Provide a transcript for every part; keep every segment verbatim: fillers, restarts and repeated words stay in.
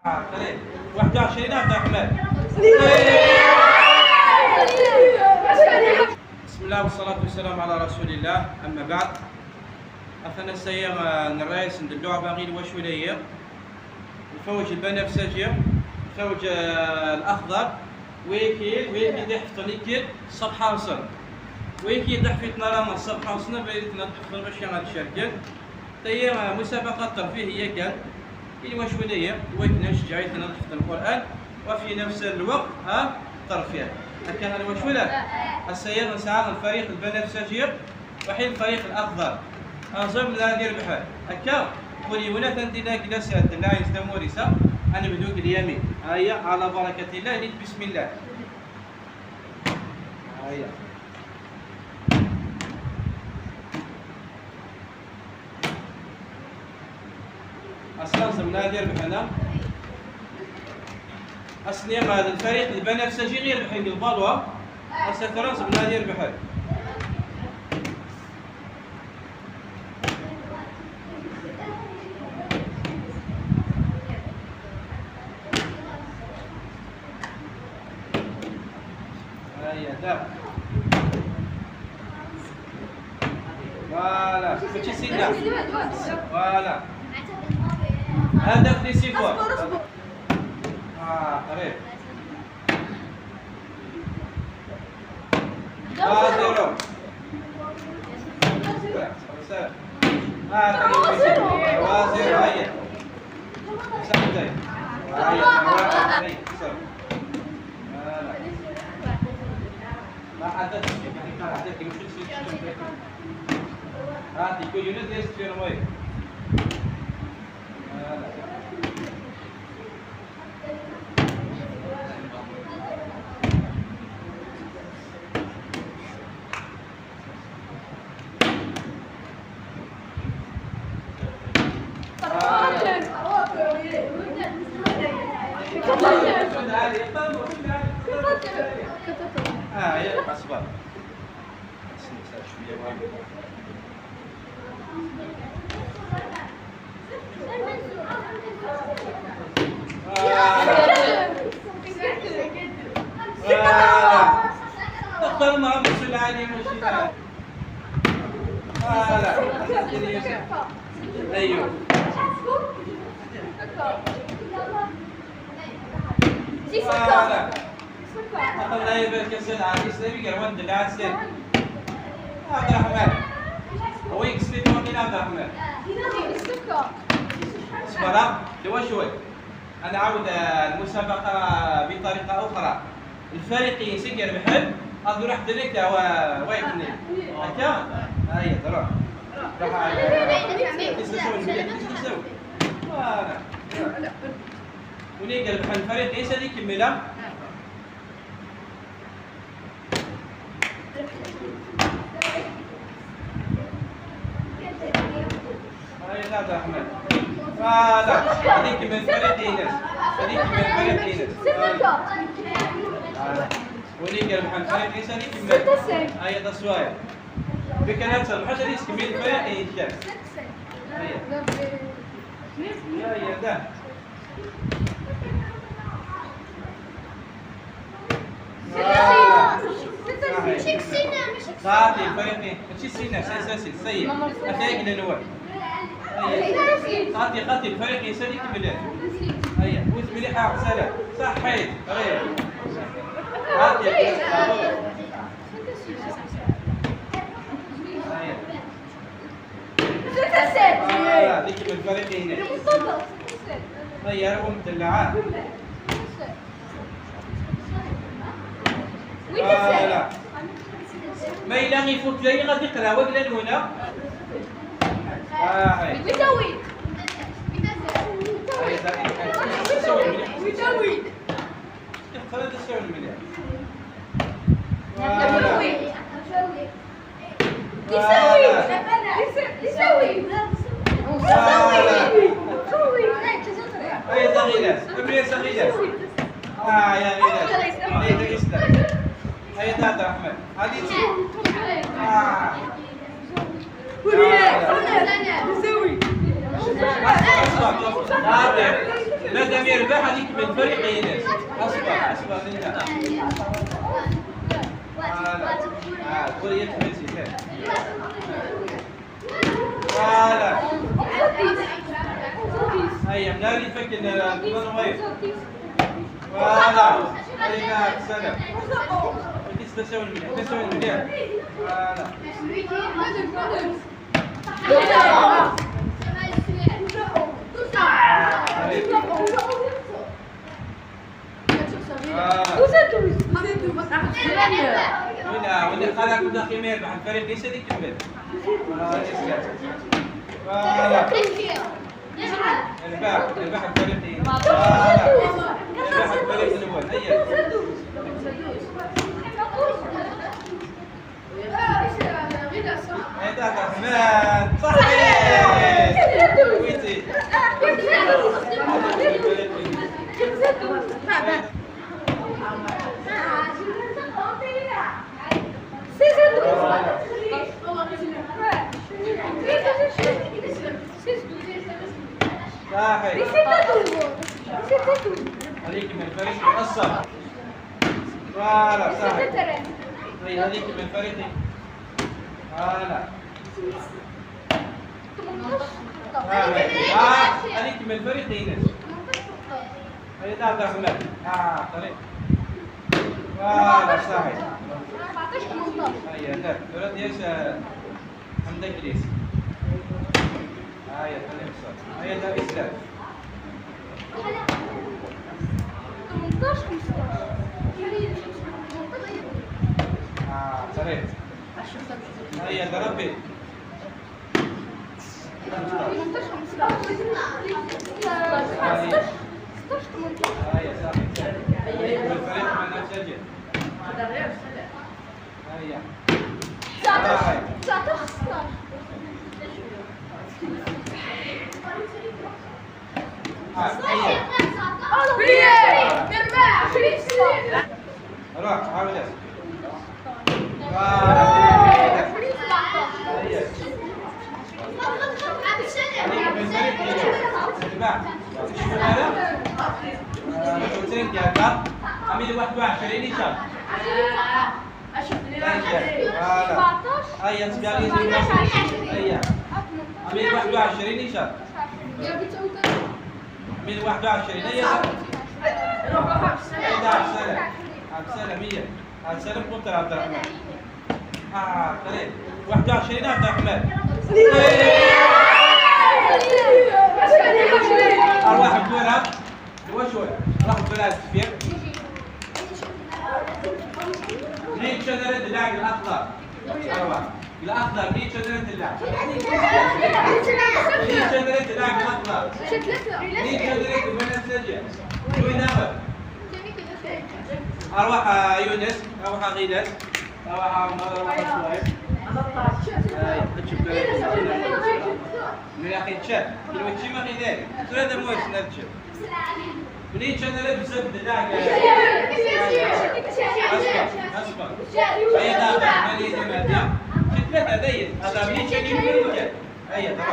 آه، قريب. واحد وعشرين عبد الرحمن. بسم الله والصلاة والسلام على رسول الله، أما بعد. أثناء السير، آه، نرايس ندلو عباغي الوشولاية. الفوج البنفسجي، الفوج، آه، الأخضر. ويكيد، ويكيد يحفظ يكيد الصفحة وصل. ويكيد يحفظ نرى الصفحة وصلنا بغيت نحفظ باش يغاد شركل. تاهي مسابقة ترفيهية كان، إلى واش ولاية، وين نشجع يتنا نحفظ القرآن، وفي نفس الوقت، ها، ترفيه. هكا هذا واش ولا؟ السيارة نسعى الفريق البنفسجي، وحين الفريق الأخضر. أنظر لا ندير بحال. هكا، كل يوم ثندينا كلاس هاد اللاعب تموريسا، أنا بدوك اليمين. هيا، على بركة الله، نيت بسم الله. هيا. أصلا زمنا ديال بحنا. أصلي مع الفريق البنفسجي غير بحال البالوا. أصلا زمنا ديال بحال. هيا، دار. فوالا، ماشي سينا. فوالا. هدف لي سيفور. آه، قريب. واحد صفر. آه، واحد صفر، هيا. صافي. هيا، هيا، صافي. فوالا. ما حدث، ما حدث، ما حدث. هاتي، كل يونس ليست في رمي. اه، يا اصبر. آه. آه. اختار مع مسؤول عالي ماشي. آه، لا. ايوه. آه، لا. الله يبارك يا سيد العزيز، نبي قال وين دلع السيد. عبد الرحمن. هو يكسب لي عبد الرحمن. اسمع، لا، شوي شوي. أنا عاود، آه، المسابقة بطريقة أخرى. الفريق يسجل محل، هذا راح ديريكت هو وايد مني. هكا؟ هيا، روح. روح. تسوي، تسوي. فوالا. ونيقل بحال الفريق يسال يكملها. هاي لا، عبد الرحمن. فوالا. هذيك من فريق ايناس. هذيك من فريق ايناس. فوالا. وليك يا محمد، فريق ايناس هذيك من. هاي تصوير. بك انا تصل، حتى هذيك من فريق ايناس. هيا. هيا، لا. صافي، الفريق ماشي سينا، سي، سي، سي، سي. هكا يقلع الواد. هيا. خاطي، خاطي، الفريق يسالي كبلاد. هيا، وث مليحة، سلام. صحيت، هيا. خاطي، هيا. آه، هذيك من الفريق هنا. هيا، راهم مدلعين. فوالا. ما إلا غيفوت لي غادي يقرا وقلا الأولى. آه، هاي. هاي، هاي. يقرا هذا الشيء المليح. فوالا. يسوي. يسوي. يسوي. هيا، صغيرة. كملي يا صغيرة. آه، يا غيرة. هيا، تقصد. هيا، تعال، أحمد. هذه. آه. يسوي. أصبر، أصبر. هذا. مادام يربح هذيك من الفريق ينس. اصبر، اصبر، انت. Voilà. Ah, voilà, il y a que merci. Voilà. هيا، من اللي فك ال-، ال-، voilà. هيا، سلام. تسعة وثمانين، تسعة وثمانين. Voilà. آه. ولا، ولا خلق داخل ما يربح الفريق ليس اللي يكمل. آه، ليس. آه. الباح، الباح الفريق. آه. الباح الفريق الأول. هيا. هذا الرحمن. صحيح. ويتي. صحيح. هذيك من الفريق الأصفر. Voilà، صحيح. هي هذيك من الفريق. Voilà. آه، هذيك من الفريق ينس. هي تاع الرحمن. آه، طريق. Voilà، صحيح. هيا، لا، الولد ياس، آه، عندك ليس. هيا، خليك صح. هيا، لا، إسلام. ثمنطاش، خمسطاش. آه، صحيح. هيا، ضربي. ثمنطاش، خمسطاش. ستطاش، ثمنطاش. هيا، صحيح. الفريق مع نفسه. هيا. تسعطاش، تسعطاش، ستطاش. روح، عاود. عميل واحد وعشرين إن شاء الله. هيا، تقاليد. هيا. عميل واحد وعشرين إن شاء الله. عميل واحد وعشرين. هيا. روح، روح، عبد السلام. عبد السلام، هيا. عبد السلام قلت عبد الرحمن. آه، قريب. واحد وعشرين عبد الرحمن. أرواح الكرة. هو شوي. راح الكرة السفير. ليك شنو رد لاعب الأخضر. أرواح. الأخضر، ليك شنو رد لاعب. ليك شنو رد لاعب الأخضر. ليك شنو رد بنفسجي. شوي ناخذ. أرواح، آه، يونس، أرواح غيلاس، أرواح عمر، أرواح سوايف. آه، تشوف. من أخي تشاف. كل وقت شي ما غير ذلك. ترى هذا موسم هذا تشاف. بنيت شنو لا بزاف د اللاعب. أصبر، أصبر. هيا دابا، مالي دابا، هادي. شفت لك هذايا. هذا بنيت شنو يقول لك. هيا، دابا.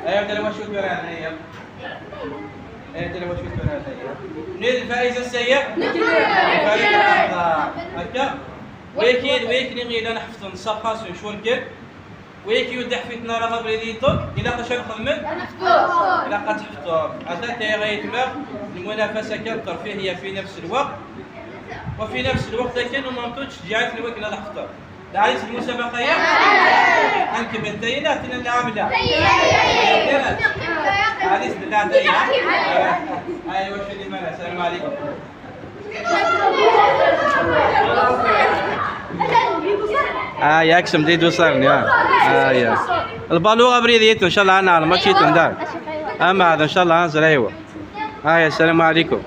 هيا، دابا، شو تبغى هيا؟ هيا، دابا، شو تبغى هيا؟ منين الفائز السيء؟ الفريق الأخضر. هكا؟ ولكن، ولكن إلا نحفظ نصفى سو شوركل، ولكن يودع فيتنا راه غابري ليتو، إلا قاش نخمم؟ إلا قد حفظوا. هذا تاعي غيتمر، المنافسة كانت ترفيهية في نفس الوقت، وفي نفس الوقت كان ومنطوش تشجيعات الوكلة الأخضر. دعيت المسابقة يا؟ أنك بنتين أتنا العاملة. عريس بتاعتي. أيوة، شو دي مالا؟ السلام عليكم. آه، ياك سمدي دوسرني، آه. آه، يا. البالو غابري ديتو، إن شاء الله أنا على ماتشي تندار. أما هذا إن شاء الله هنزل، أيوة. آه، يا السلام عليكم.